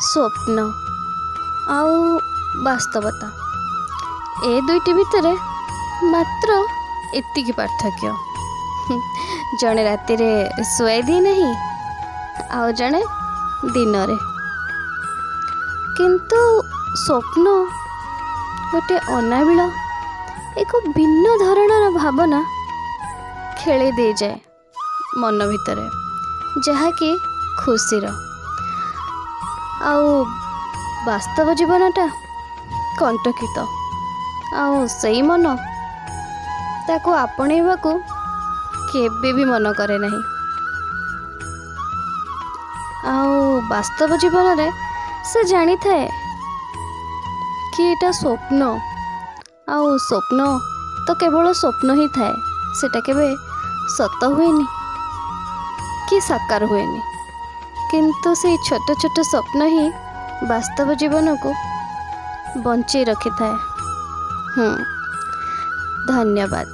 ସ୍ୱପ୍ନ ଆଉ ବାସ୍ତବତା, ଏ ଦୁଇଟି ଭିତରେ ମାତ୍ର ଏତିକି ପାର୍ଥକ୍ୟ, ଜଣେ ରାତିରେ ଶୁଆଇ ଦିଏ ନାହିଁ, ଆଉ ଜଣେ ଦିନରେ। କିନ୍ତୁ ସ୍ୱପ୍ନ ଗୋଟେ ଅନାବିଳ ଏକ ଭିନ୍ନ ଧରଣର ଭାବନା ଖେଳେଇ ଦେଇଯାଏ ମନ ଭିତରେ, ଯାହାକି ଖୁସିର। ଆଉ ବାସ୍ତବ ଜୀବନଟା କଣ୍ଟକିତ, ଆଉ ସେଇ ମନ ତାକୁ ଆପଣେଇବାକୁ କେବେ ବି ମନ କରେ ନାହିଁ। ଆଉ ବାସ୍ତବ ଜୀବନରେ ସେ ଜାଣିଥାଏ କି ଏଇଟା ସ୍ୱପ୍ନ, ଆଉ ସ୍ୱପ୍ନ ତ କେବଳ ସ୍ୱପ୍ନ ହିଁ ଥାଏ, ସେଟା କେବେ ସତ ହୁଏନି କି ସାକାର ହୁଏନି। କିନ୍ତୁ ସେଇ ଛୋଟ ଛୋଟ ସ୍ୱପ୍ନ ହିଁ ବାସ୍ତବ ଜୀବନକୁ ବଞ୍ଚେଇ ରଖିଥାଏ। ଧନ୍ୟବାଦ।